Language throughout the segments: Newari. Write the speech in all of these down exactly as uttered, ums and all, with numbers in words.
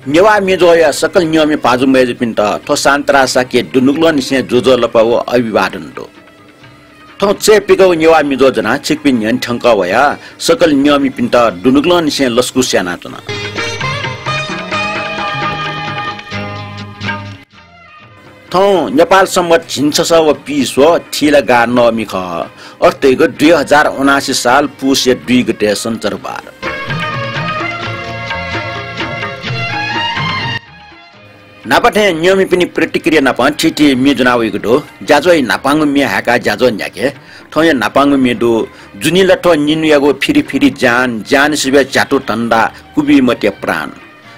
नेवाः म्येज्वःया सकल नियमि भाजु मय्जुपिन्त थ्व सान्तरा शाक्य दुनुगलंनिसें ज्वजलपा व अभिवादन दु। थौं चय् पिकागु नेवाः म्येज्वः ज्वनाः छिकपिं न्ह्यःने थ्यंकः वयाः सकल नियमिपिन्त दुनुगलंनिसें लसकुस यानाच्वना। थौं नेपाल संवत् झिंछसः व पीस्वः थिला गाः नवमी खः। अथे धइगु दुई हजार उनासी साल पुसया दुई गते सञ्चरबार। न्हापा थें नियमिपिनि प्रतिक्रिया नाप थीथी म्ये ज्वना वइगु दु। ज्याझ्वःया न्हापांगु म्ये हाय्काः ज्याझ्वः न्ह्याके। थौंया न्हापांगु म्ये दु। जुनि ला थ्व निन्हुयागु फिरि फिरि ज्यान, ज्यान सिबय् झ्यातु धन्दा, कुबी मते प्राण।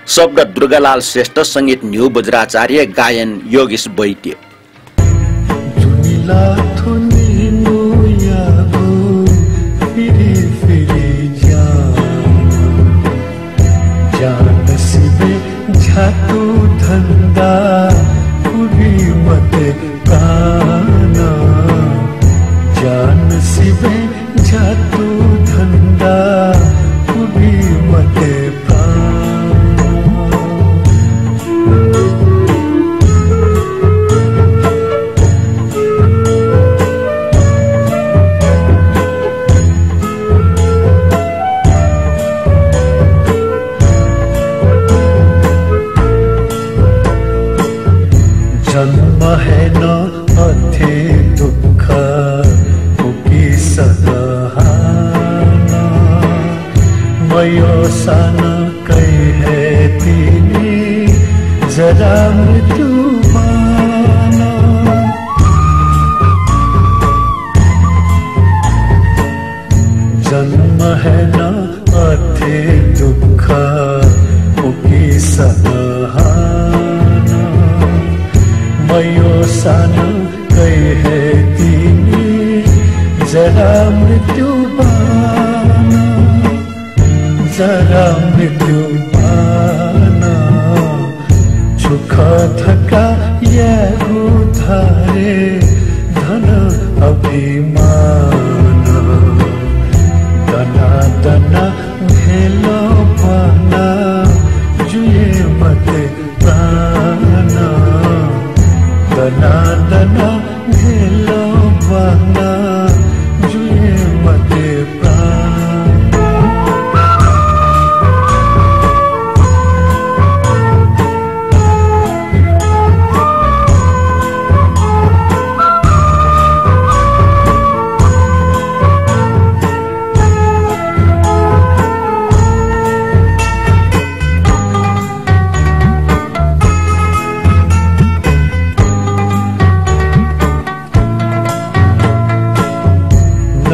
शब्द दुर्गालाल श्रेष्ठ, संगीत न्ह्यू बज्राचार्य, गायन योगेश वैद्य। जुनि ला थ्व निन्हुयागु फिरि फिरि ज्यान, ज्यान सिबय् झ्यातु धन्दा, कुबी मते प्राण। ज्यान सिबय् झ्यातु धन्दा, कुबी मते प्राण। जन्म हे न अथे दुःख उकी सदहान। मयःसां नं कै हे तिनि जरा मृत्यु बान। जन्म हे न अथे दुःख उकी सदहान। मयःसां नं कै हे तिनि जरा मृत्यु बान। जरा मृत्यु बान। छु खः धकाः यायेगु धारे धन अभिमान। दना दना न्हय्‌लं ब्वाना जुये मते प्राण। दना दना न्हय्‌लं ब्वाना जुये मते प्राण।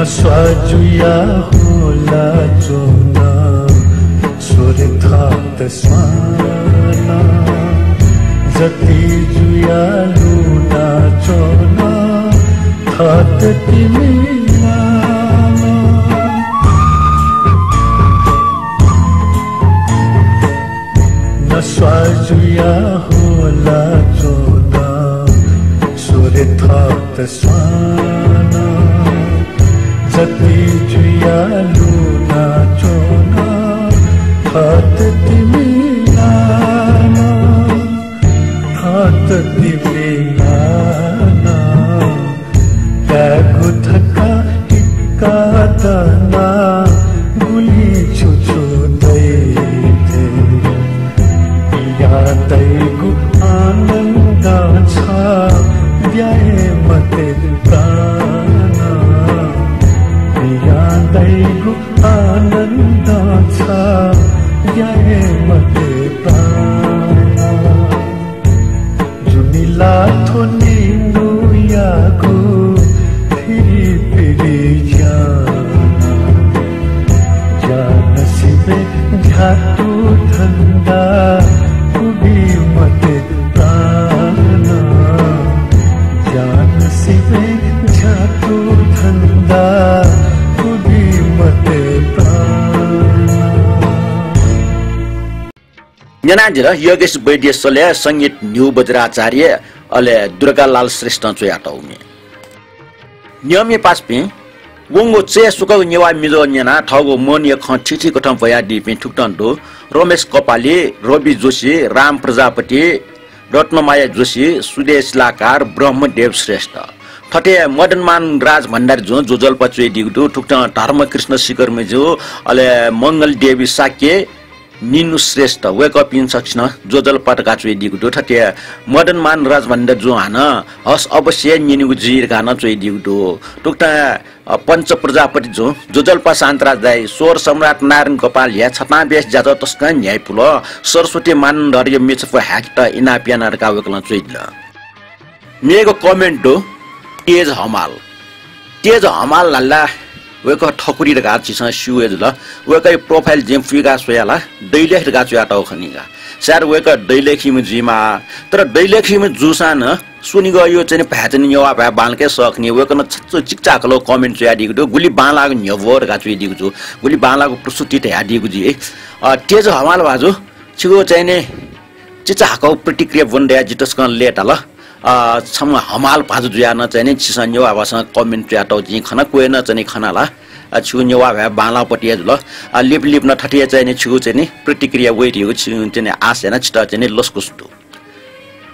नस्वाः जुयाः होला च्वना, स्वरे थःत स्वाना। जति जुयाः लुना च्वना, थःत तिमि लाना। नस्वाः जुयाः होला च्वना, स्वरे थःत स्वाना। जति जुयाः लुना च्वना, थःत तिमि लाना। थःत तिमि लाना। ताय्‌गु धकाः हिक्का दना, गुलि छु छु दइ थें। पियाः दइगु आनन्द छ, ब्याये मते प्राण। पियाः दइगु आनन्द छ, ब्याये मते प्राण। जुनि ला थ्व निन्हुयागु फिरि फिरि ज्यान। ज्यान सिबय् ध्यातु धन्दा कुबी मते प्राण। ज्यान सिबय् ध्यातु धन्दा कुबी मते प्राण। न्यनादिल योगेश वैद्य सलय् संगीत न्ह्यू बज्राचार्य, अले दुर्गालाल श्रेष्ठं च्वयातःगु म्ये। नियमि पासापिं, वंगु चय् सुकःगु नेवाः मिजो न्यनाः थःगु मनया खँ थीथी कथं ब्वयादीपिं थुकथं दु। रमेश कपाली, रवि जोशी, राम प्रजापति, रत्नमाया जोशी, सुदेश लाकार, ब्रह्मदेव श्रेष्ठ। थथे मदनमान राजभण्डारी जुं ज्वजलपा च्वयादीगु दु। थुकथं धर्मकृष्ण शिखरमय् जु, अले मंगल देवी शाक्य, निनु श्रेष्ठ, वय्कःपिं सकसिनं ज्वजलपा धकाः च्वयादीगु दु। थथे मदनमान राजभण्डारी जुं हानं हस् अवश्य न्यनेगु जुइ धकाः नं च्वयादीगु दु। थुकथं अ, पञ्च प्रजापति जुं ज्वजलपा शान्तराज दाइ, स्वर सम्राट नारायण गोपालया छतां बेस ज्याझ्वः तसकं न्ह्याइपुल। सरस्वती मानन्धरया म्ये छपु हाय्केत इनाप याना धकाः वय्कलं च्वयादिल। मेगु comment दु, तेज हमाल। तेज हमाल धाल ला वय्कः ठकुरी धकाः झीसं स्यू हे जुल। वय्कःया profile जिं पुइकाः स्वया ला, दैलेख धकाः च्वयातःगु खनी का। सायद वय्कः दैलेखीम्ह जुइमाः, तर दैलेखीम्ह जूसां नं स्वनिगःया चाहिँ नि भाय् चाहिँ नि नेवाः भाय् बांलाक सः खनी। वय्कलं छच्छ चिकिचाकल comment च्वयादीगु दु, गुलि बांलाःगु न्ह्यब्वः धकाः च्वयादीगु दु, गुलि बांलाःगु प्रस्तुति धयादीगु जुइ। अ, तेज हमाल भाजु, छिगु चाहिँ नि चिचाहाकःगु प्रतिक्रिया ब्वने दयाः जि तसकं लय्ताल। अ, छम्ह हमाल भाजु जुयाः नं चाहिँ नि छिसं नेवाः भाषां comment च्वयातःगु जिं खना, क्वय् नं चाहिँ नि खना ला। अ, छिगु नेवाः भाय् बांलाःपट्टि हे जुल। अ, लिपलिप नं थथे हे चाहिँ नि छिगु चाहिँ नि प्रतिक्रिया वइ धइगु छिगु चाहिँ नि आश यानाः छितः चाहिँ नि लसकुस दु।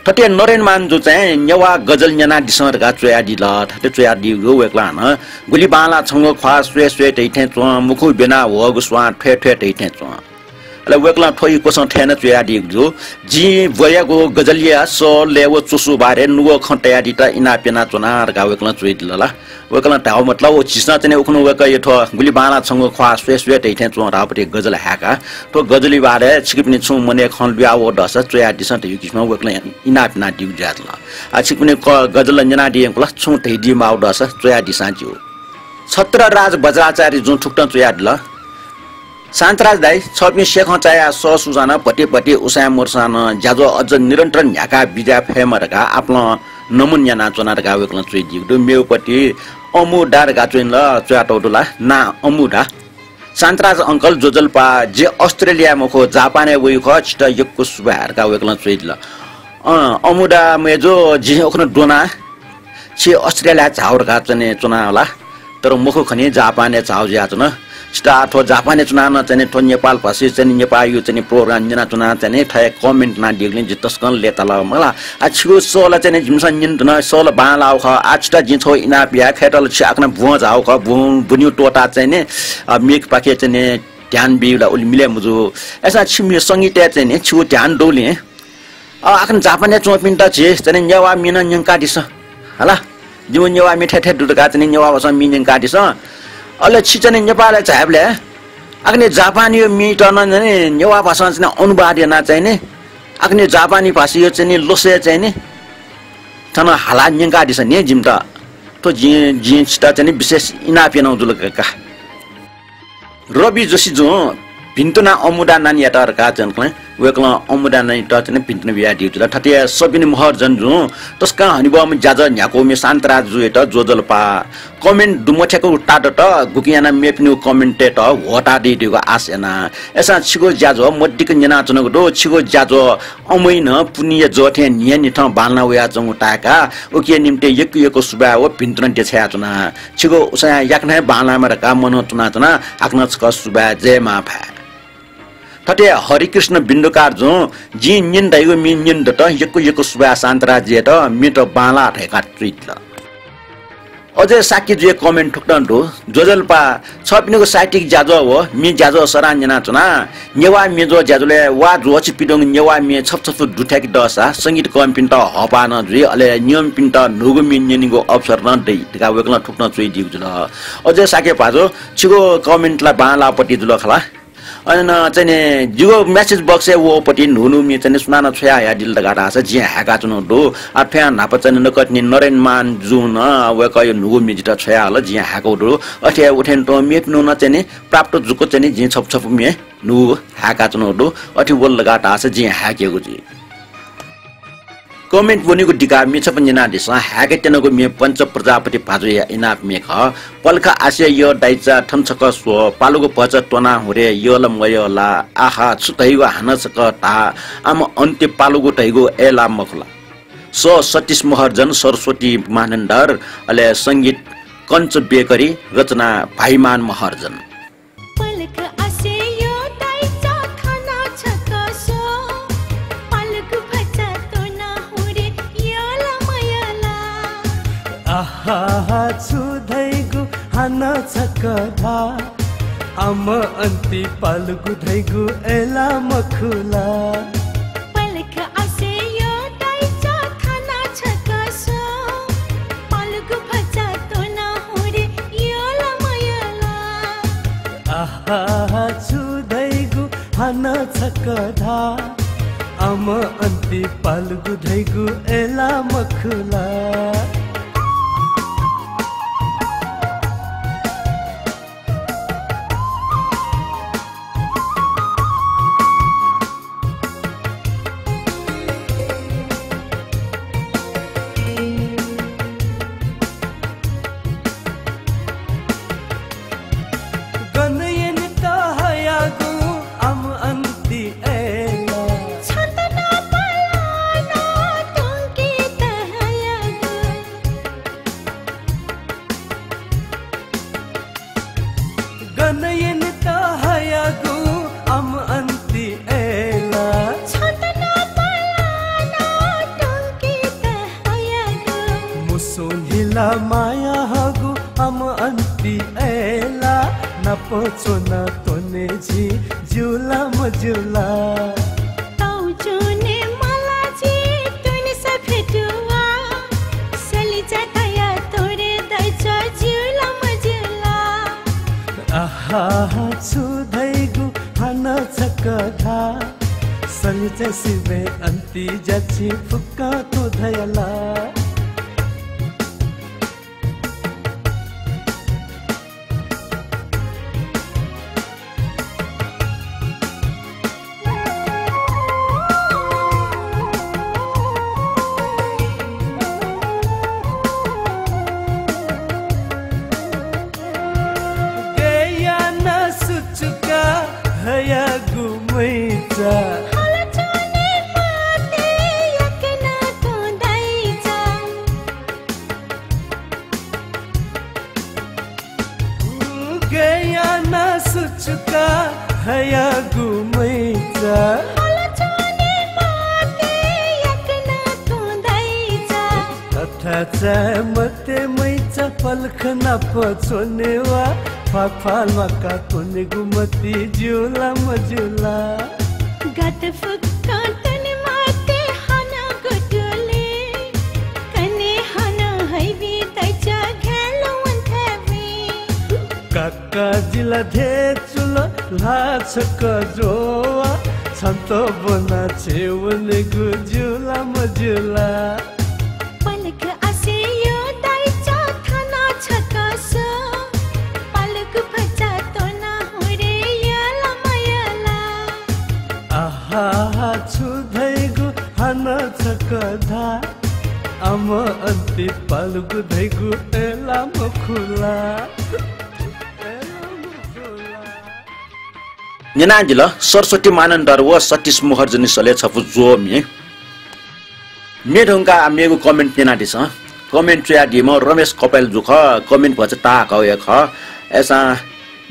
थथे नरेन मान जु चाहिँ नेवाः गजल न्यनादिसँ धकाः च्वयादिल। थथे च्वयादीगु वय्कलं हानं गुलि बांलाः छंगु ख्वाः स्वये स्वये धइथें च्वं, मुखु ब्यना ह्वःगु स्वां थ्वये थ्वये धइथें च्वं। अले वय्कलं थ्व ई क्वसं थथे नं च्वयादीगु दु, जिं ब्वयागु गजलया सल, लय व च्वसु बारे नुगः खँ तयादीत इनाप यानाच्वना धकाः वय्कलं च्वयादिल ला। वय्कलं धाःगु मतलब व झीसं चाहिँ नि उखुन्हु वय्कःया थ्व गुलि बांलाः छंगु ख्वाः स्वये स्वये धइथें च्वं धाःपट्टि गजल हाय्का। थ्व गजलया बारे छिकपिनि छुं मनय् खँ लुयावः दःसा च्वयादिसँ धइगु किसिमं वय्कलं इनाप यानादीगु जुयादिल। आ, छिकपिनि क-, गजल न्यनादी यंकल, छुं धयादी माःगु दःसा च्वयादिसँ ज्यू। छत्रराज वज्राचार्य जुं थुकथं च्वयादिल। शान्तराज दाइ, छपिं सेखं चायाः सःसुसां नं भति भति उसाँय् मरुसां नं ज्याझ्वः अझ निरन्तर न्ह्याकाः बिज्याये फयेमा धकाः आपालं नमन यानाच्वना धकाः वय्कलं च्वयादीगु दु। मेगुपट्टि अमुदा धकाः च्वइन ला, च्वयातःगु दु ला, नां अमुदा। शान्तराज uncle ज्वजलपा, जि अस्ट्रेलियाय् मखु, जापानय् वइगु खः, छितः यक्व सुभाय् धकाः वय्कलं च्वयादिल। अँ, अमुदा मय्जु, जिं उखुन्हु द्वना, छि अस्ट्रेलियाय् झाःगु धकाः चाहिँ नि च्वना ला। तर मखु खनी, जापानय् झाःगु जुयाच्वन। छितः थ्व जापानय् च्वनाः नं चाहिँ नि थ्व नेपाल भाषी चाहिँ नि नेपाःया चाहिँ नि program न्यनाच्वनाः चाहिँ नि थथे comment यानादीगुलिं जि तसकं लय्ताल मला। आ, छिगु सल चाहिँ नि जिमिसं न्यनाच्वन, सल बांलाःगु खः। आ, छितः जिं छगू इनाप याये, खय्‌त ला छि आः नं ब्वं झाःगु खः, ब्वं, ब्वनेगु त्वःताः चाहिँ नि, अ, मेगुपाखे चाहिँ नि ध्यान बीगु ला उलि मिले मजू। अय्‌सां छिमि संगीतय् चाहिँ नि छिगु ध्यान दौलिं अ, आः नं जापानय् च्वंपिन्त झी चाहिँ नि नेवाः म्ये नं न्यंकादिसँ। हला, जिमिगु नेवाः म्ये थथे थथे दु धकाः चाहिँ नि नेवाः भाषां म्ये न्यंकादिसँ। अले छि चाहिँ नि नेपालय् झायेबलय् आः नं जापानीया म्येत नं चाहिँ नि नेवाः भाषां चाहिँ नि अनुवाद यानाः चाहिँ नि आः नं जापानी भाषाया चाहिँ नि लसय् चाहिँ नि थन हालाः न्यंकादिसँ नि जिमित। थ्व जिं, जिं छितः चाहिँ नि विशेष इनाप यानागु जुल का। रवि जोशी जुं भिन्तुना अमुदा नानीयात धकाः चाहिँ नि वय्कलं अमुदा नानीयात चाहिँ नि भिन्तुना बियादीगु जुल। थथे सबिन महर्जन जुं तसकं हनेबहःम्ह ज्याझ्वः न्ह्याकूम्ह शान्तराज जुयात ज्वजलपा। Comment दुमथ्याकूगु ताःदत, गुकिं यानाः मेपिनिगु comment-यात ह्वःतादीगु आश याना। अय्‌सां छिगु ज्याझ्वः मदिक्क न्यनाच्वनागु दु। छिगु ज्याझ्वः अमूइ नं पुन्हिया जः थें न्हियान्हिथं बांलाना वयाच्वंगु ताय्‌काः उकिया निंतिं यक्व यक्व सुभाय् व भिन्तुना देछानाच्वना। छिगु उसाँय् याकनं हे बांलायेमा धकाः मनंतुनाच्वना। हाकनं छकः सुभाय्, जय मांभाय्। थथे हरिकृष्ण बिन्दुकार जुं जिं न्यने धयागु म्ये न्यने दत, यक्व यक्व सुभाय् शान्तराजयात, म्येत बांलाः धकाः च्वयादिल। अजय शाक्यजुया comment थुकथं दु, ज्वजलपा, छपिनिगु साहित्यिक ज्याझ्वः व म्ये ज्याझ्वः सदां न्यनाच्वना। नेवाः म्येज्वः ज्याझ्वलय् वा ज्वःछि पिदंगु नेवाः म्ये छपु छपु दुथ्याके दःसा संगीतकःमिपिन्त हःपाः नं जुइ, अले नियमितपिन्त न्हूगु म्ये न्यनेगु अवसर नं दइ धकाः वय्कलं थुकथं च्वयादीगु जुल। अजय शाक्य भाजु, छिगु comment ला बांलाःपट्टि जुल खला। अन चाहिँ नि जिगु message box-य् वःपट्टि न्हू न्हू म्ये चाहिँ नि सुनानं छ्वया हयादिल धकाः धाःसा जिं हाय्काच्वनागु दु। आ, थ्वयां न्हापा चाहिँ नि नकतिनि नरेन मान जुं नं वय्कःया न्हूगु म्ये जितः छ्वयाहल, जिं हाय्कागु दु। अथे हे उथें तुं मेपिनिगु नं चाहिँ नि प्राप्त जूगु चाहिँ नि जिं छपु छपु म्ये न्हू हाय्काच्वनागु दु। अथे वल धकाः धाःसा जिं हाय्केगु जुइ। Comment वनेगु दिकाः म्ये छपु न्यनादिसँ। हाय्के त्यनागु म्ये पञ्च प्रजापति भाजुया इनाप म्ये खः। पलख आसे यः दाइचा थन छकः स्व, पालुगु भचा त्वना हुरे यः ला मयः ला, आहा छु धइगु हानं छकः धा, आम अन्त्य पालुगु धइगु अय् ला मखु ला। स्व सतीश महर्जन, सरस्वती मानन्धर, अले संगीत कञ्च बेकरी, रचना भाइमान महर्जन। पलख आसेयो दाइचा खाना छकः स्व, पालगु भचा त्वना हुरे यला मयला। आहा, छु धइगु हानं छकः धा, आम अन्ति पालगु धइगु अय्ला मखुला। पलख आसेयो दाइचा खाना छकः स्व, पालगु भचा त्वना हुरे यला मयला। आहा, छु धइगु हानं छकः धा, आम अन्ति पालगु धइगु अय्ला मखुला। गन यनेत हयागु आम अन्ति अय्ला। छन्त नापला न तुंकेत हयागु। गन यनेत हयागु आम अन्ति अय्ला। छन्त नापला न तुंकेत हयागु। मुसुं न्हिला माया हःगु आम अन्ति अय्ला। नाप च्वना त्वने झी ज्यूला मज्यूला। तौ च्वने मला झी त्वनेसा भेटुवा। सलिचा धया त्वने दाइचा ज्यूला मज्यूला। आहा, छु धइगु हानं छकः धा, सलिचा सिबें अन्ति ज्या छिं फुक्कं थ्व धयाला। गय् याना सुचुका हयागु मैचा। हल च्वने मते याकनं तुं दाइचा। गय् याना सुचुका हयागु मैचा। हल च्वने मते याकनं तुं दाइचा। अथाचा मते मैचा पलख नाप च्वने वा। फाफा ल्वाका त्वनेगु मति ज्यूला मज्यूला। गत फुक्कं तने माते हानं गुतुले। कने हानं हैबी दाइचा घ्यालं वंथाय् वइ। काका जिला धे चुल ल्हाः छकः ज्वः। छन्त ब्वना छेँ वनेगु ज्यूला मज्यूला। पलख आसेयो दाइचा खाना छकः स्व। पालगु भचा त्वना हुरे यला मयला। आहा, छु धइगु हानं छकः धा। आम अन्ति पालगु धइगु अय्ला मखुला। न्यनादिल सरस्वती मानन्धर व सतीश महर्जनी सलय् छपु ज्वः म्ये। म्ये धुंकाः मेगु comment न्यनादिसँ। Comment च्वयादीम्ह रमेश कपायल जु खः। Comment भचा ताःहाकःगु हे खः। अय्सां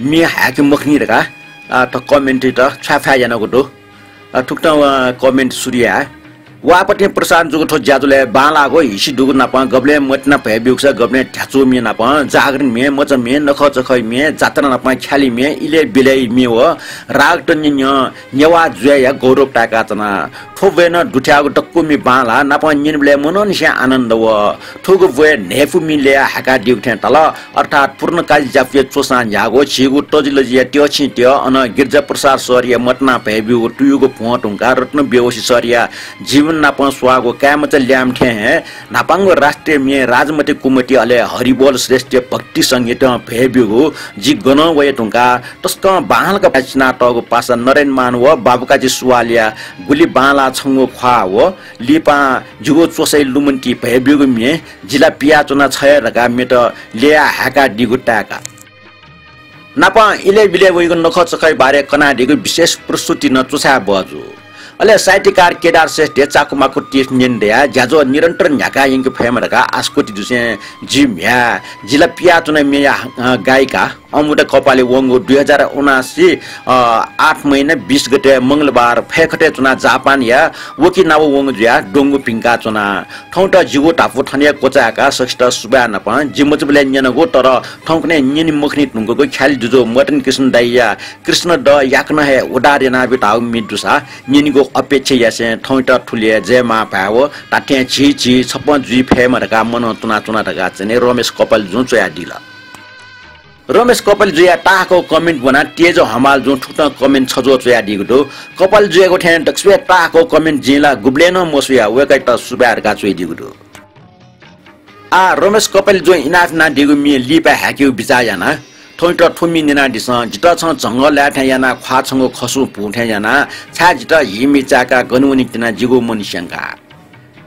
म्ये हाय्के मखनी धकाः, आ, थ्व comment त छ्वाये फाय् यानागु दु। अ, थुकथं, अ, comment सुरु याये। वाःपतिं प्रसारण जूगु थ्व ज्याझ्वलय् बांलाःगु हिसि दुगु नापं गबलें मतिना भय् ब्यूगु सा गबलें ध्याचुमि नापं जागरण म्ये, मचा म्ये, नखःचखः म्ये, जात्रा नापं ख्यालि म्ये, इलय् बिलय् म्ये व रागत न्यँ न्यँ नेवाः जुयाया गौरव ताय्काच्वना। थ्व ब्वय् नं दुथ्याःगु दक्वमि बांलाः नापं न्यनेबलय् मनंनिसें आनन्द वः। थुगु ब्वय् न्हय्पुमि लय् हाय्कादीगु थें ताल। अर्थात् पूर्णकाजी ज्यापुया च्वसां न्ह्याःगु झीगु तजिलजिया त्यःछिं त्यः, अन गिरिजा प्रसाद सरया मतिना भय् ब्यूगु तुयुगु भ्वं धुंकाः रत्न बेहोशी सरया जीवन नापं स्वाःगु काय्मचा ल्याय्म्ह थें हे न्हापांगु राष्ट्रिय म्ये राजमति कुमति अले हरिबोल श्रेष्ठया भक्ति संगीतं भय् ब्यूगु जि गनं वये धुंकाः तसकं बांलाक भाय् चिनातःगु पासा नरेन मान व बाबुकाजी सुवालया गुलि बांलाः छंगु ख्वाः व लिपां जिगु च्वसाया लुमन्ति भय् ब्यूगु म्ये जि ला पियाच्वना छ्वये धकाः मेत लय् हाय्कादीगु ताय्का। नापं इलय् बिलय् वइगु नखःचखःया बारे कनादीगु विशेष प्रस्तुति नं च्वछाये बहःजू। अले साहित्यकार केदार श्रेष्ठया चाकुमाकु तीर्थ न्यने दयाः ज्याझ्वः निरन्तर न्ह्याका यंके फयेमा धकाः आशा क्वति जुसें जि म्ह्याय् जिला पियाच्वना मेया, अ, गायिका अमृता कपाली वंगु दुई हजार उनासी, अ, आठ महिना बिस गते मंगलबार फय्कतय् च्वनाः जापानया ओकिनावा वंगु जुयाः द्वंगु पिंकाच्वना। थौंत जिगु धापू थन हे क्वचाय्काः सकसित सुभाय् नापं जि मचाबलय् न्यनागु, तर थौंकन्हय् न्यने मखनी धुंकूगु ख्यालि जुजु मदन कृष्ण दाइया कृष्ण द याकनं हे उद्धार यानाबी धाःगु म्ये दुसा न्यनेगु अपेक्षा यासें थौंयात थुलि हे जय मां भाय् व धात्थें झी झी छप्पँ जुइ फयेमा धकाः मनं तुनाच्वना धकाः चाहिँ रमेश कपालीजुं च्वयादिल। रमेश कपालीजुया ताःहाकःगु comment ब्वनाः तेज हमालजुं थुकथं comment छज्वः च्वयादीगु दु। कपालीजुयागु थें दक्वसिबय् ताःहाकःगु comment जिं ला गुबलें नं मस्वया वय्कःयात सुभाय् धकाः च्वयादीगु दु। आः रमेश कपालीजुं इनाप यानादीगु म्ये लिपा हाय्केगु बिचाः याना। थौंयात थ्व म्ये न्यनादिसँ। जितः छं झंगः लाये थें यानाः ख्वाः छंगु खसुं भू थें याना। छाय् जितः हि मिचाय्काः गन वने तिना जिगु मन स्यंका।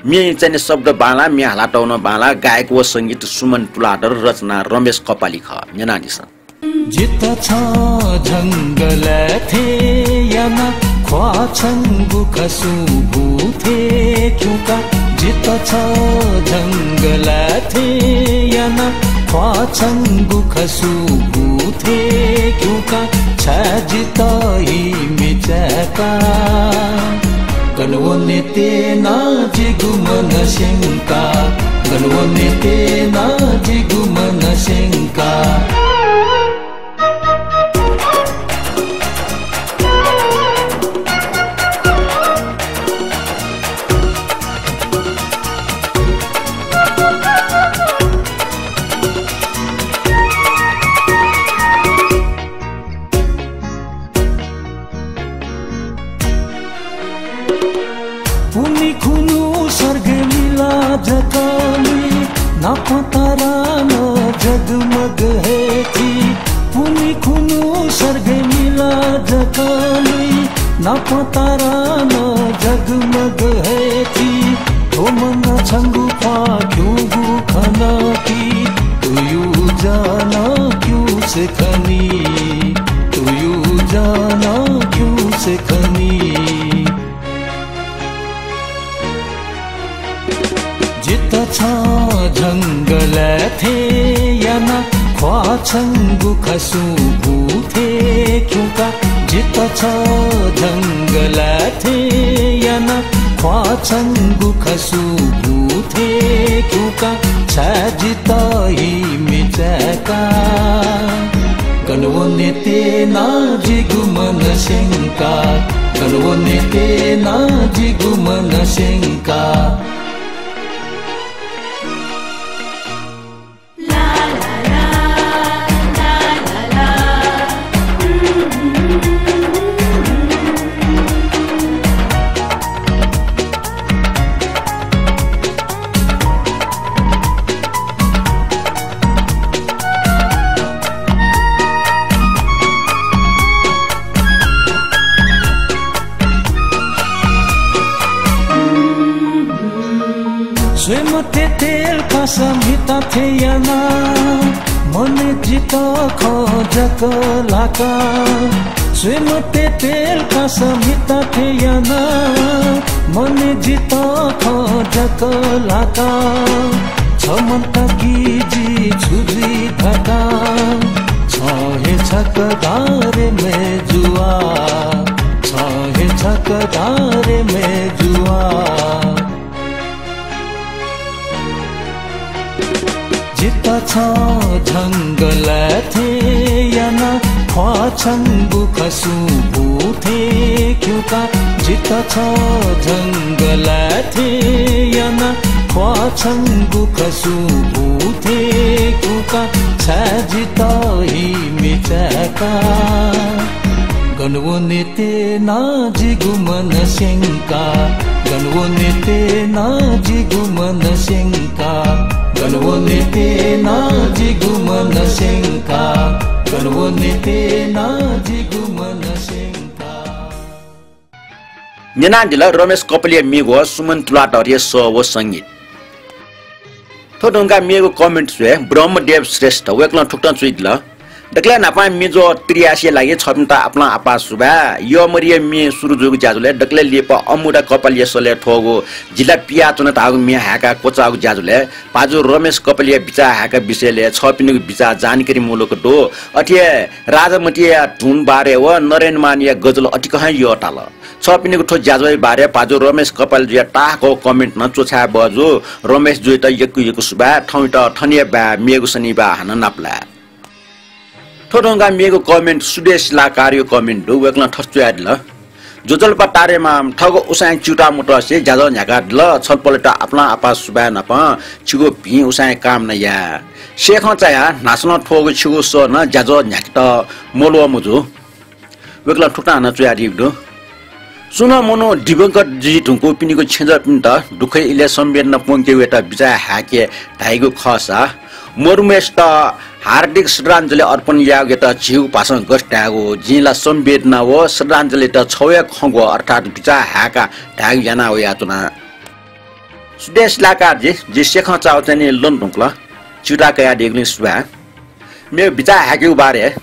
म्ये चाहिँ शब्द बांलाः, म्ये हालातःगु नं बांलाः, गायक व संगीत सुमन तुलाधर, रचना रमेश कपाली खः। न्यनादिसँ। जितः छं झंगः लाये थें यानाः ख्वाः छंगु खसुं भू थें खिउँका। जितः छं झंगः लाये थें यानाः ख्वाः छंगु खसुं भू थें खिउँका। छाय् जितः हि मिचाय्का गन वने तिना जिगु मन स्यंका, गन वने तिना जिगु मन स्यंका। पुन्हि खुन्हु सर्गय् मिलाः जक नी, नापं तारां नं जगमग हे ती। पुन्हि खुन्हु सर्गय् मिलाः जक नी, नापं तारां नं जगमग हे ती। थ्व मनं छंगु ख्वाः खिउँगु खन कि, तुयु जः नं खिउँसे खनी, तुयु जः नं खिउँसे खनी। जितः छं झंगः लाये थें यानाः ख्वाः छंगु खसुं भू थें खिउँका। जितः छं झंगः लाये थें यानाः ख्वाः छंगु खसुं भू थें खिउँका। छाय् जितः हि मिचाय्का गन वने तिना जिगु मन स्यंका, गन वने तिना जिगु मन स्यंका। स्वये मते तेल कासा म्हिता थें यानाः, मनय् जितः खँ जक लाका। स्वये मते तेल कासा म्हिता थें यानाः, मनय् जितः खँ जक लाका। छ मन्त कि जि छु जुइ धकाः, छं हे छकः धा रे मय्जुवा, छं हे छकः धा रे मय्जुवा। जितः छं झंगः लाये थें यानाः ख्वाः छंगु खसुं भू थें खिउँका। जितः छं झंगः लाये थें यानाः ख्वाः छंगु खसुं भू थें खिउँका। छाय् जितः हि मिचाय्का गन वने तिना जिगु मन स्यंका, गन वने तिना जिगु मन स्यंका, गन वने तिना जिगु मन स्यंका, गन वने तिना जिगु मन स्यंका। न्यनादिल रमेश कपालीया म्ये व सुमन तुलाधरया सः व संगीत। थ्व धुंकाः मेगु comment च्वय् ब्रह्मदेव श्रेष्ठ, वय्कलं थुकथं च्वयादिल, दकलय् न्हापां म्ये ज्वः त्रियासिया लागि छःपिन्त आपालं आपाः सुभाय्। यःमरिया म्ये सुरु जूगु ज्याझ्वलय् दकलय् लिपा अमुदा कपालिया सलय् थ्वःगु जिल्ला पियाच्वन धाःगु म्ये हाय्काः क्वचाःगु ज्याझ्वलय् भाजु रमेश कपालिया बिचाः हाय्का विषयलय् छःपिनिगु बिचाः जानकारी मुलुक दु। अथे हे राजमतिया धुन बारे व नरेन्द्रमानया गजल अतिकं हे यःताल। छःपिनिगु थ्व ज्याझ्वःया बारे भाजु रमेश कपालजुया ताःहाकःगु comment नं च्वछाये बहःजू। रमेशजुयात यक्व यक्व सुभाय्। थौंयात थन हे बाय्, मेगु शनिबाः हानं नापलाये। थ्व धुंकाः मेगु comment सुदेश शिलाकारया comment दु। वय्कलं थथे च्वयादिल, ज्वजलपा तारेमाम, थःगु उसाँय् च्यूताः मतसे ज्याझ्वः न्ह्याकादिल। छलपोलयात आपालं आपाः सुभाय् नापं छिगु भिं उसाँय् कामना याये। सेखं चायाः न्हासलं थ्वःगु छिगु सः नं ज्याझ्वः न्ह्याकेत मल्वः मजू। वय्कलं थुकथं हानं च्वयादीगु दु। सुं नं मनू दिवंगत जुइ धुंकूपिनिगु छेँजःपिन्त दुःखया इलय् संवेदना प्वंके वयेत बिचाः हाय्के धाइगु खःसा मरुम्हेसित हार्दिक श्रद्धाञ्जली अर्पण यायेगुयात झीगु भाषां गथे धायेगु, जिं ला संवेदना व श्रद्धाञ्जलियात छगू हे खँग्वः अर्थात् बिचाः हाय्का धायेगु याना वयाच्वना। सुदेश शिलाकारजी, जि सेखं चाःगु चाहिँ नि ल्वने धुंकल। च्यूताः कयादीगुलिं सुभाय्। मेगु बिचाः हाय्केगु बारे।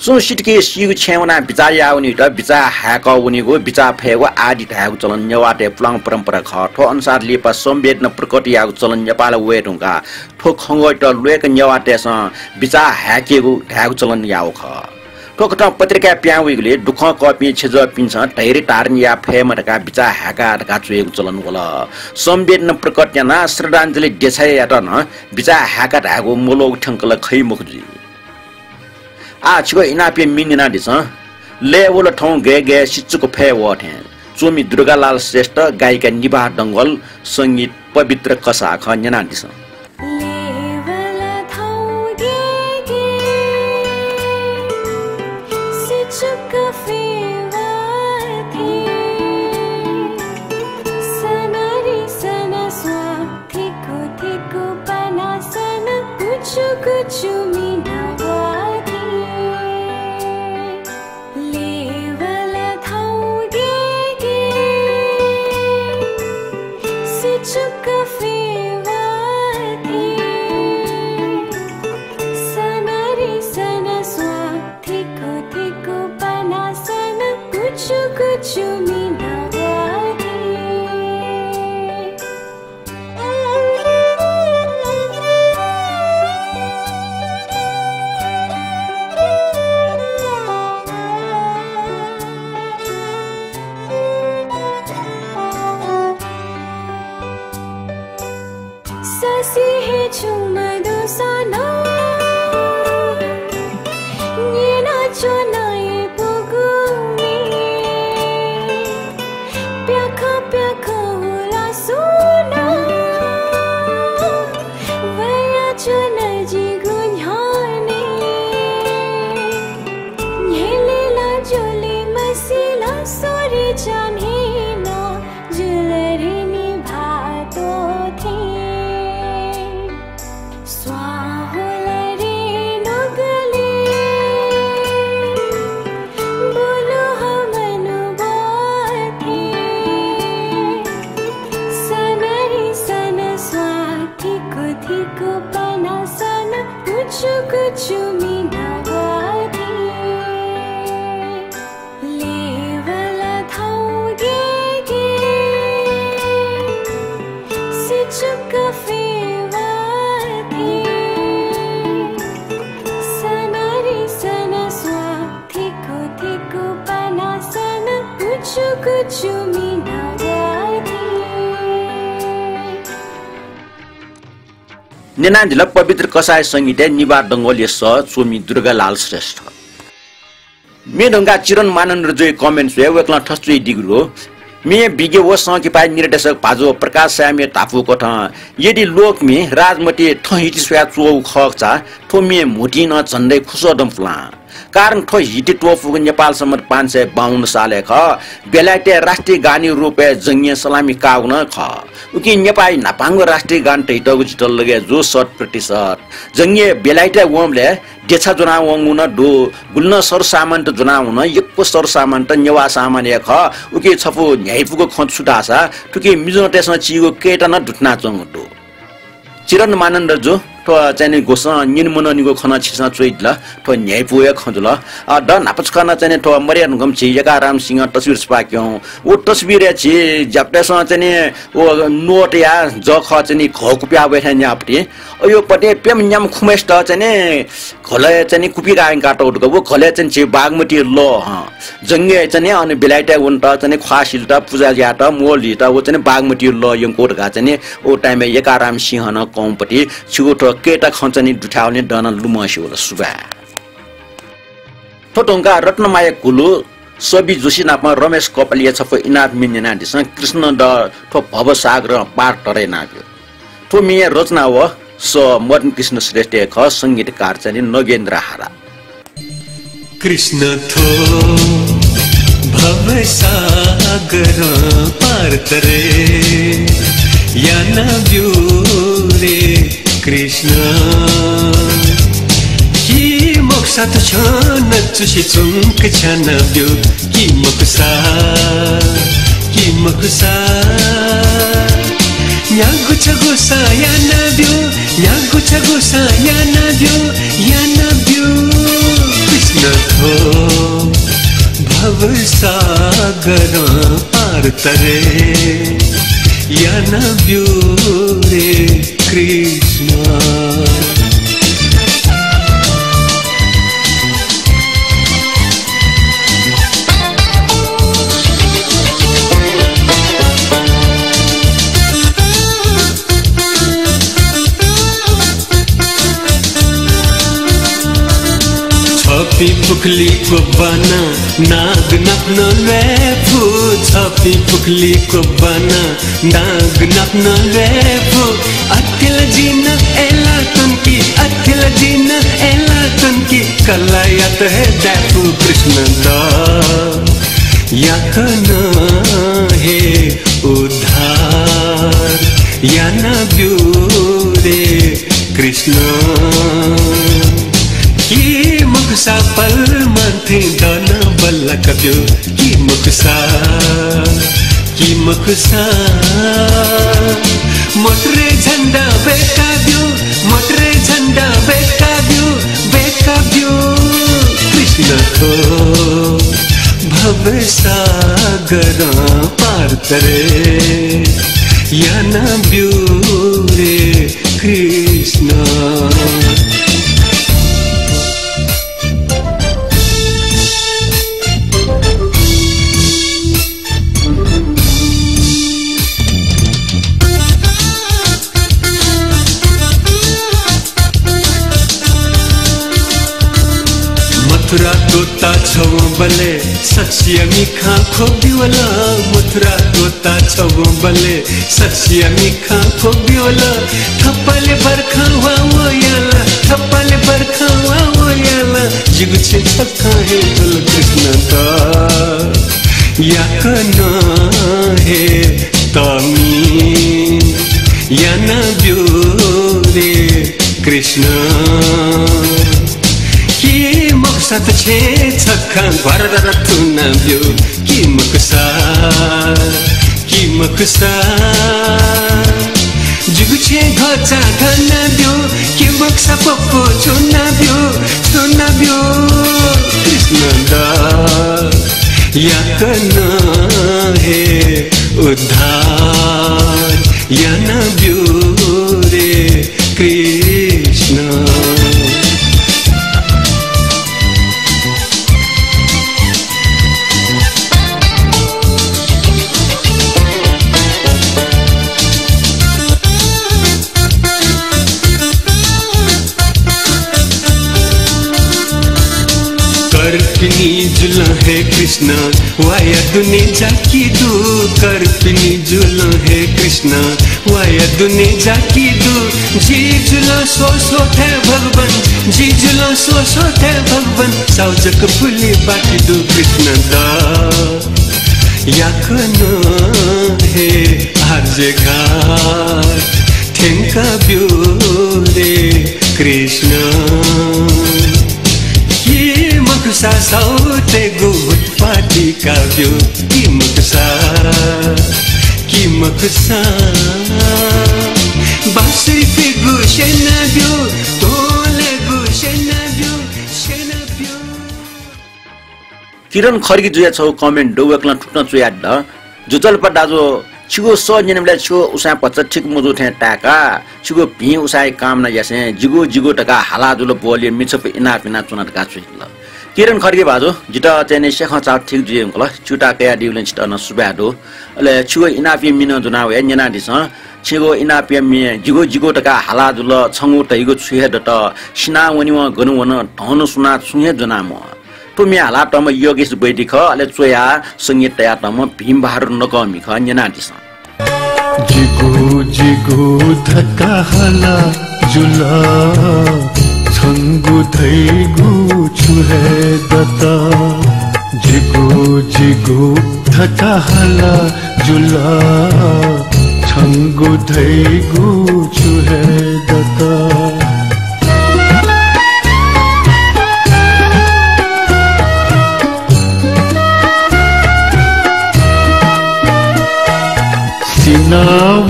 सुं सित कि सीगु छेँय् वनाः बिचाः याः वनीत बिचाः हाय्कः वनीगु, बिचाः फयेगु आदि धायेगु चलन नेवाःतय् पुलांगु परम्परा खः। थ्व अनुसार लिपा संवेदना प्रकट यायेगु चलन नेपालय् वये धुंकाः थ्व खँग्वःयात ल्वय्क नेवाःतय्सं बिचाः हाय्केगु धायेगु चलन याःगु खः। थ्व कथं पत्रिकाय् पिहां वइगुलिं दुःखं कःपिं छेँजःपिन्सं धैर्य धारण याये फयेमा धकाः बिचाः हाय्का धकाः च्वयेगु चलन वल। संवेदना प्रकट यानाः श्रद्धाञ्जली देछायात नं बिचाः हाय्का धायेगु मल्वःगु थ्यंकल खइ मखु जुइ। आः छिगु इनापया म्ये न्यनादिसँ। लय् वल थौं गय् गय् सिचुक फय् वः थें। च्वमि दुर्गालाल श्रेष्ठ, गायिका निभा डंगोल, संगीत पवित्र कसाः खः, न्यनादिसँ। ससि हे छुं मदुसा नं न्यनाच्वना इपुगुमि। प्याखं प्याखं हुलासु नं वयाच्वना जिगु न्ह्यःने। न्ह्यले ला ज्वले मसिल स्वरे चान्हे नं जुलरे निभातो थें। स्वां हुलरे नुगले बुलुहं मनुबो थें। सनरी सन स्वां थिकु थिकु पना सन कुचु कुचु मिना वाथें। लेवल थौं गेगे सिचुक फेवा थें। सनरी सन स्वां थिकु थिकु पना सन कुचु कुचु मिना वाथें। न्यनादिल पवित्र कसाःया संगीतय् निभा डंगोलया सः च्वमि दुर्गालाल श्रेष्ठ। म्ये धुंकाः चिरन मानन्धरजुया comment स्वयाः वय्कलं थथे च्वयादीगु दु। म्ये विज्ञ व संकिपाया निर्देशक भाजु प्रकाश साय्मिया धापू कथं यदि लोकम्ये राजमतिइ थःहिति स्वयाः च्वःगु खःसा थ्व म्ये म्हुतुइ नं झन्डै खुसः दँ पुलां। कारण थ्व हिति त्वःपूगु नेपाल सम्बत पाँच सय बाउन्न सालय् खः। बेलायतय् राष्ट्रिय गानया रूपय् जंगिं सलामी काःगु नं खः। उकिं नेपाःया न्हापांगु राष्ट्रिय गान धइतःगु जितः लगय् जू शत प्रतिशत। जंगिं बेलायतय् वंबलय् देछा ज्वनावंगु नं दु। गुलि नं सरसामानत ज्वनावन, यक्व सरसामानत नेवाः सामान हे खः। उकिं छपु न्ह्याइपुगु खँ छु धाःसा थुकी मिजंतय्सं चीगु कय्ता नं दुथनाच्वंगु दु। चिरन मानन्धरजु, थ्व चाहिँ नि गुसं न्यने मननिगु खँ नं छिसं च्वइदिल। थ्व न्ह्याइपु हे खँ जुल। अ, द न्हापा छकः नं चाहिँ नि थ्व मर्या धुंकूम्ह झी एकाराम सिंह तस्वीर छपा क्यं। व तस्वीरय् झी ज्यापुतय्सं चाहिँ नि व नोटया जःखः चाहिँ नि घः कुप्याः वये थें न्यापट्टि। अ, यो पट्टि प्यम्ह न्याम्ह खुम्हय्सित चाहिँ नि घलय् चाहिँ नि कुपिकाः यंकातःगु दु का। व घलय् चाहिँ नि झी बागमती लः, हँ, जंगय् चाहिँ नि अन बेलायतय् वनेत चाहिँ नि ख्वाः सिलेत, पुजा यायेत, मोल हीत व चाहिँ नि बागमती लः यंकू धकाः चाहिँ नि व time-य् एकाराम सिंहं नं कंपट्टि छिगु थ्व कय्ता खँ चाहिँ नि दुथ्याःगुलिं दनाः लुमंसे वल। सुभाय्। थ्व धुंकाः रत्नमाया कुलु, सबिन जोशी नाप रमेश कपालीया छपु इनाप मिन यानादिसँ। कृष्ण द थ्व भवसागरं पार तरे यानाब्यु। थ्व मिया रचना व सः मदन कृष्ण श्रेष्ठया खः, संगीतकार चाहिँ नि नगेन्द्र हारा। कृष्ण थ्व भवसागरं पार तरे यानाब्यु रे कृष्ण। कि मखुसा त छ्यं नं चुसि च्वंक छ्यानाब्यु, कि मखुसा, कि मखुसा। न्यागू छगू सा यानाब्यु, न्यागू छगू सा यानाब्यु, यानाब्यु। कृष्ण थ्व भवसागरं पार तरे यानाब्यु रे कृष्ण। छपि पुखुली क्वब्वाना नाग नाप नं ल्वाये फु, छपि पुखुली क्वब्वाना नाग नाप नं ल्वाये फु। अथे ला जिं नं अय्लाः च्वंकि, अथे ला जिं नं अय्लाः च्वंकि, कलाःयात हे दाये फु कृष्ण द। याकनं हे उद्धार यानाब्यु रे कृष्ण। कि मखुसा पलमान थें दनं बल्लाकाब्यु, कि मखुसा, कि मखुसा। मोटरय् झन्डा वय्काब्यु, मोटरय् झन्डा वय्काब्यु, वय्काब्यु। कृष्ण थ्व भवसागरं पार तरे यानाब्यु रे कृष्ण। मथुरा तोता छवंबलय् सच्चिया मिखां ख्वबि वल। मथुरा तोता छवंबलय् सच्चिया मिखां ख्वबि वल। थपालि बर्खां वा वयाला, थपालि बर्खां वा वयाला, जिगु छेँ छखां हे जुल कृष्ण द। याकनं हे तःमि यानाब्यु रे कृष्ण। कि मखुसा त छेँ छखां घ्वारारारा थुनाब्यु, कि मखुसा, कि मखुसा। जिगु छेँ घचा घनाब्यु, कि मखुसा पप्पो छुनाब्यु, छुनाब्यु। कृष्ण द याकनं हे उद्धार यानाब्यु रे कृष्ण। कर्पिनि जुलं हे कृष्ण, वाया दुने जाकि दु। कर्पिनि जुलं हे कृष्ण, वाया दुने जाकि दु। जि जुलं स्वस्वथाय् भगवान, जि जुलं स्वस्वथाय् भगवान, साउ जक पुले बाकि दु कृष्ण द। याकनं हे आर्य घाट थ्यंकाब्यु रे कृष्ण। कि मखुसा साउतय्गु भूत पाटी काब्यु, कि मखुसा, कि मखुसा। बाँसुरी पिगु स्यनाब्यु, तोलेगु स्यनाब्यु, स्यनाब्यु। किरण खड्गी जुया छगू comment दु, वय्कलं थुकथं च्वयादिल। जुजलपा दाजु, छिगु सः न्यनेबलय् छिगु उसाँय् भचा ठीक मजू थें ताय्का, छिगु भिं उसाँय् कामना यासें जिगु, जिगु धकाः हाला जुल बोलिइ मिछापु इनाप यानाच्वना धकाः च्वयादिल। किरण खड्गी भाजु, जितः चाहिँ नि सेखं चाःगु ठीक जुइ धुंकल, च्यूताः कयादीबलय् छितः नं सुभाय् दु। अले छिगु इनापया मि नं ज्वना वया, न्यनादिसँ। छिगु इनापया मि, जिगु, जिगु धकाः हाला जुल, छंगु धइगु छु हे दत, सिनावनेवं गन वन, धन सुनां छुं हे ज्वना मवः। थ्व म्ये हालातःम्ह योगेश वैद्य खः, अले च्वयाः संगीत तयातःम्ह भीमबहादुर नकःमि खः, न्यनादिसँ। जिगु जिगु धकाः हाला जुल, छंगु धइगु छु हे दत। जिगु जिगु धकाः हाला जुल, छंगु धइगु छु हे दत।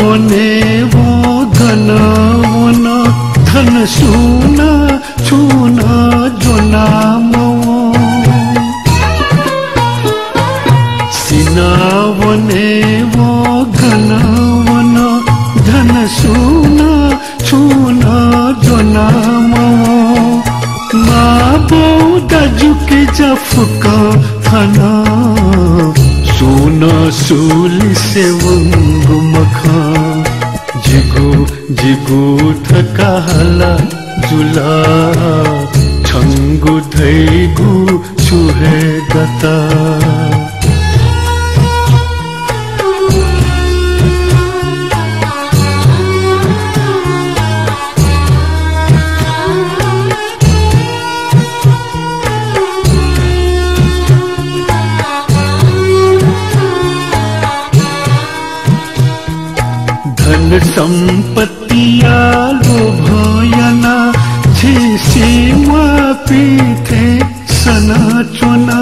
सिनावनेवं गन वन, धन सुनां छुं ज्वना मवः। सिनावनेवं गन वन, धन सुनां छुं ज्वना मवः। मांबौ दाजुकिजा फुक्कं थन, सुं नं सु लिसे वंगु मखं। जिगु जिगु धकाः हाला जुल, छंगु धइगु छु हे दत। धन सम्पत्तिया लोभं यानाः झी सिंहवाःपिं थें सनाच्वना।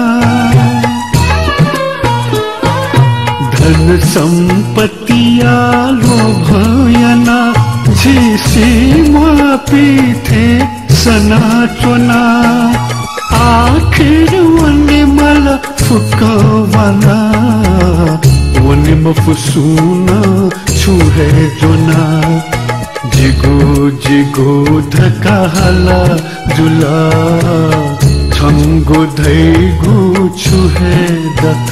धन सम्पत्तिया लोभं यानाः झी सिंहवाःपिं थें सनाच्वना। आखिर वनेमाल फुक्कं वाना, वने मफु सुं नं छुं हे ज्वना। जिगु जिगु धकाः हाला जुल, छंगु धइगु छु हे दत।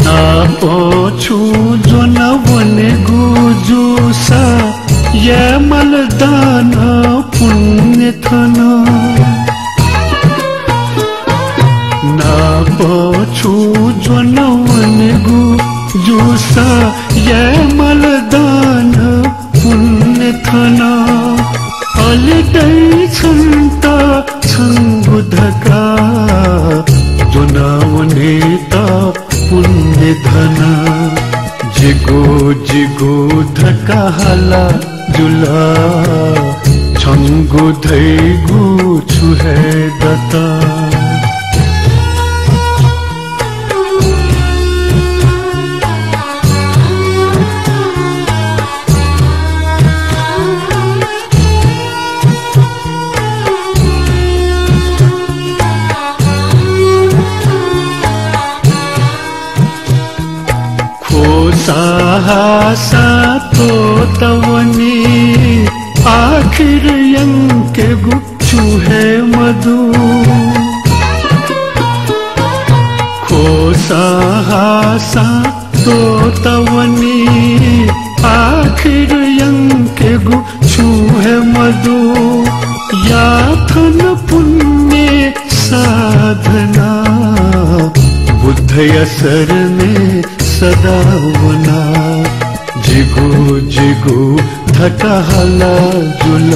नाप छुं ज्वना वनेगु जूसा, यायेमाल दान पुण्य थन। नाप छुं ज्वना वनेगु जूसा, यायेमाल दान पुण्य थन। अले दइ छन्त छंगु धकाः ज्वना वनेत पुण्य धन। जिगु जिगु धकाः हाला जुल, छंगु धइगु छु हे दत। ख्वःसां हाःसां त्वःतावनी, आखिर यंकेगु छुं हे मदु। ख्वःसां हाःसां त्वःतावनी, आखिर यंकेगु छुं हे मदु। याथन पुण्य साधना, बुद्धया शरणय् सदा वना। जिगु जिगु धकाः हाला जुल,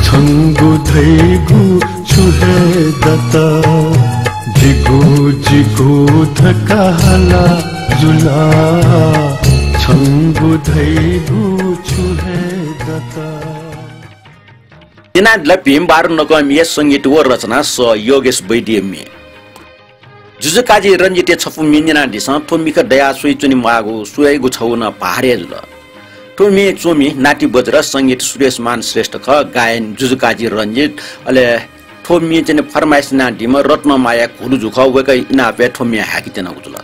छंगु धइगु छु हे दत। जिगु जिगु धकाः हाला जुल, छंगु धइगु छु हे दत। न्यनादिल भिम बारु नकःमिया संगीत व रचना सः योगेश वैद्यया म्ये। जुजुकाजी रञ्जितया छपु म्ये न्यनादिसँ। थ्व मिखा दयाः स्वइच्वने माःगु स्वयेगु छगू नं भार हे जुल। थ्व म्ये च्वमि नाति बज्र, संगीत सुरेश मान श्रेष्ठ खः, गायन जुजुकाजी रञ्जित। अले थ्व म्ये च्वने फरमाइस यानादीम्ह रत्नमाया घुलुजु खः, वय्कःया इनापय् थ्व म्ये हाय्केत्यनागु जुल।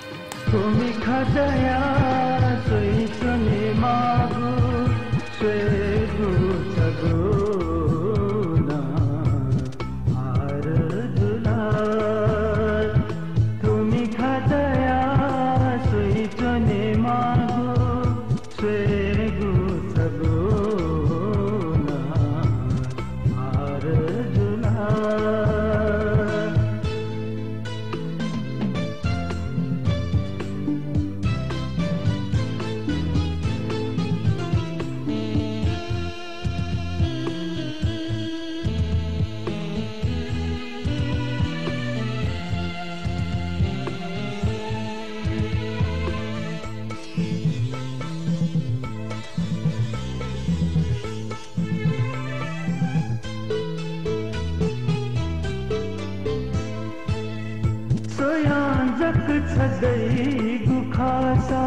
स्वयां जक छ्यदइगु खःसा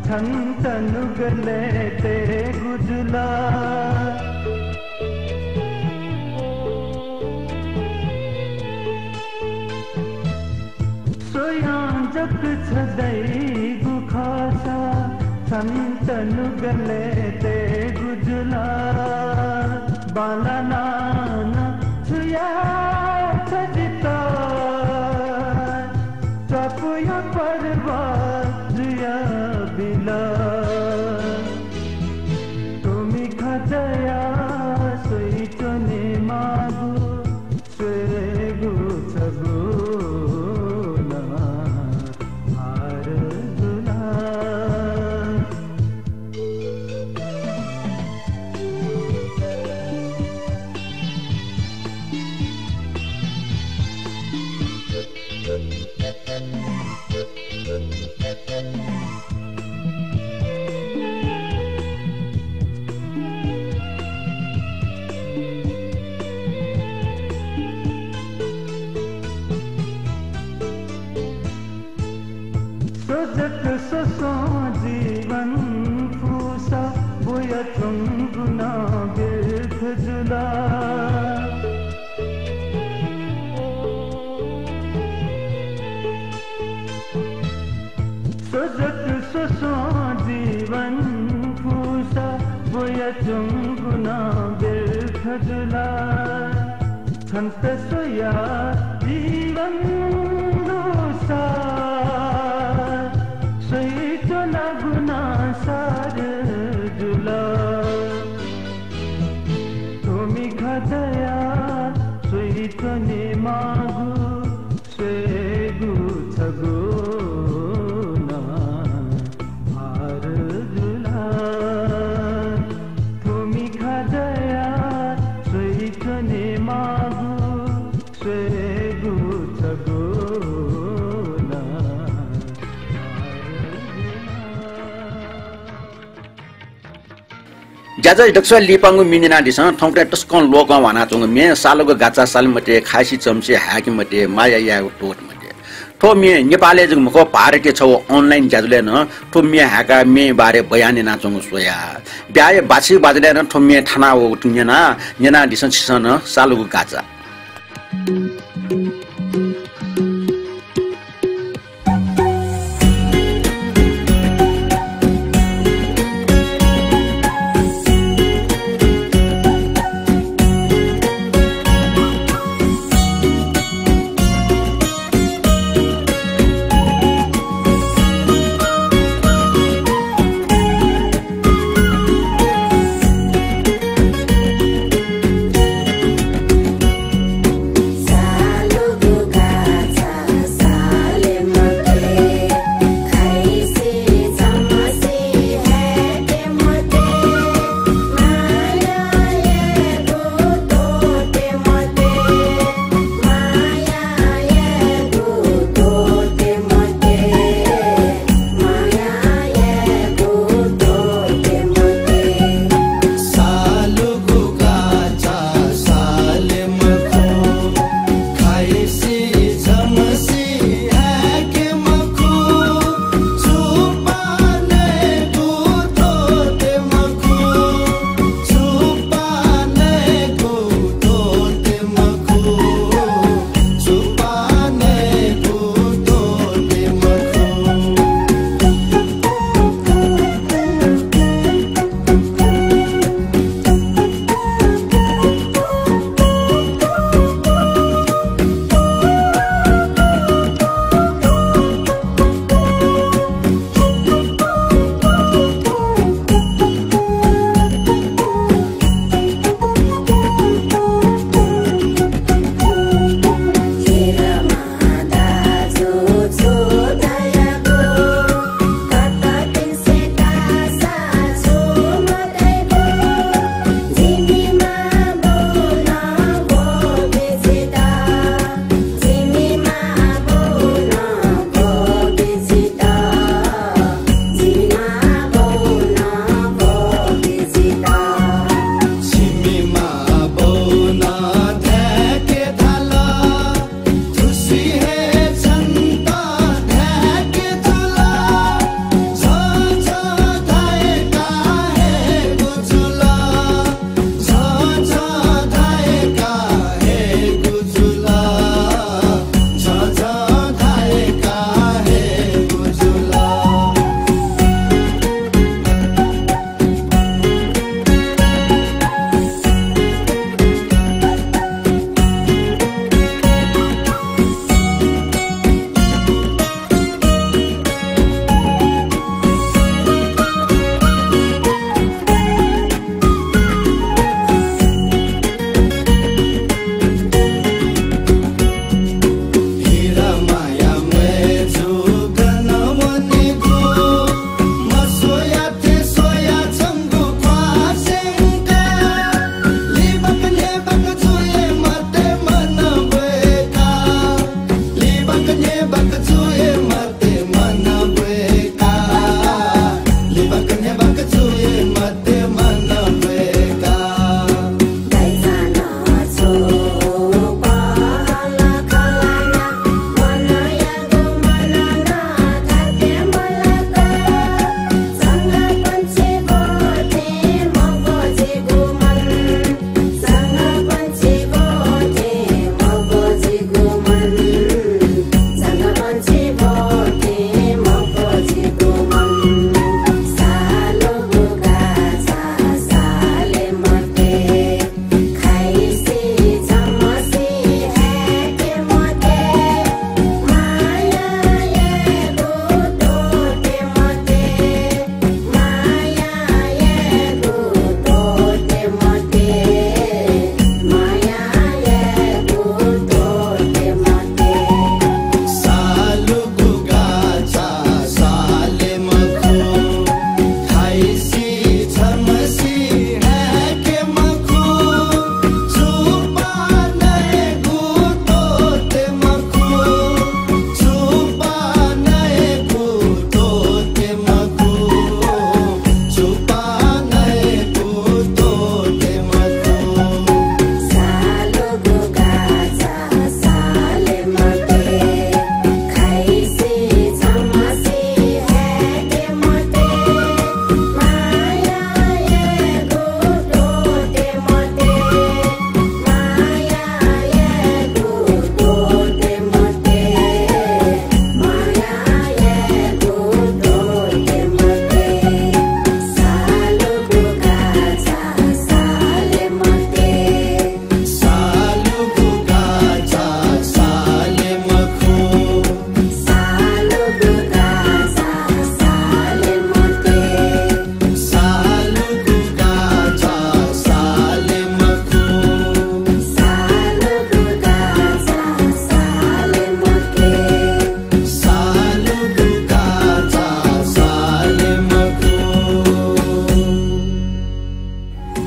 छन्त नुगलय् तयेगु जुल। स्वयां जक छ्यदइगु खःसा छन्त नुगलय् तयेगु जुल। बांलानां छु याये छ जितः, स्वापुया पर्वत जुयाबिल। थ्व मिखा दयाः स्वइच्वने माःगु स्वयेगु छगू नं भार जुल। स्व जक स्वस्वं जीवन फुसा, बुयाच्वंगु नं व्यर्थ जुल। स्व जक स्वस्वं जीवन फुसा, बुयाच्वंगु नं व्यर्थ जुल। छन्त स्वयाः जीवन लुसा, स्वइच्वनागु नं सार जुल। थ्व मिखा दयाः स्वइच्वने माःगु स्वयेगु छगू नं भार जुल। थ्व मिखा दयाः स्वइच्वने माःगु स्वयेगु छगू नं भार जुल। ज्याझ्वः दक्वस्यां लिपांगु म्ये न्यनादिसँ। थौंकन्हय् तसकं लोकं ह्वानाच्वंगु म्ये, सालुगु गाचा साले मते, खासि चम्से हाय्के मते, माया यायेगु त्वःते मते। थ्व म्ये नेपालय् जक मखु, भारतया छगू online ज्याझ्वलय् नं थ्व म्ये हाय्काः म्येया बारे बयान यानाच्वंगु स्वया। ब्याहा बाछि बाजलय् नं थ्व म्ये थाना वःगु तुं न्यना, न्यनादिसँ छिसं नं सालुगु गाचा।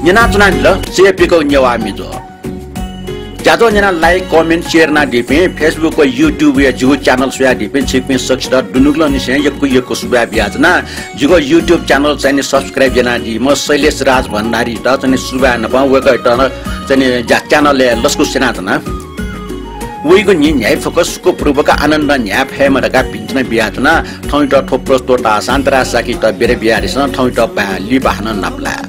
न्यनाच्वनादिल, चय्‌पिकः नेवाः मिजु। ज्याझ्वः न्यनाः like, comment, share यानादीपिं, Facebook व YouTube या जिगु channel स्वयादीपिं छिकपिं सकसित दुनुगलंनिसें यक्व यक्व सुभाय् बियाच्वना। जिगु YouTube channel चाहिँ नि subscribe यानादीम्ह शैलेश राज भण्डारीयात चाहिँ नि सुभाय् नापं वय्‌कःयात चाहिँ नि ज्या channel-य् लसकुस यानाच्वना। वइगु न्हि न्ह्याइफुक्क सुखपूर्वक आनन्द न्ह्याये फयेमा धकाः भिंतुना बियाच्वना। थौंयात थ्व प्रस्तोता शान्तराज शाक्ययात बिदा बियादिसँ। थौंयात बांलाः, लिपा हानं नापलाये।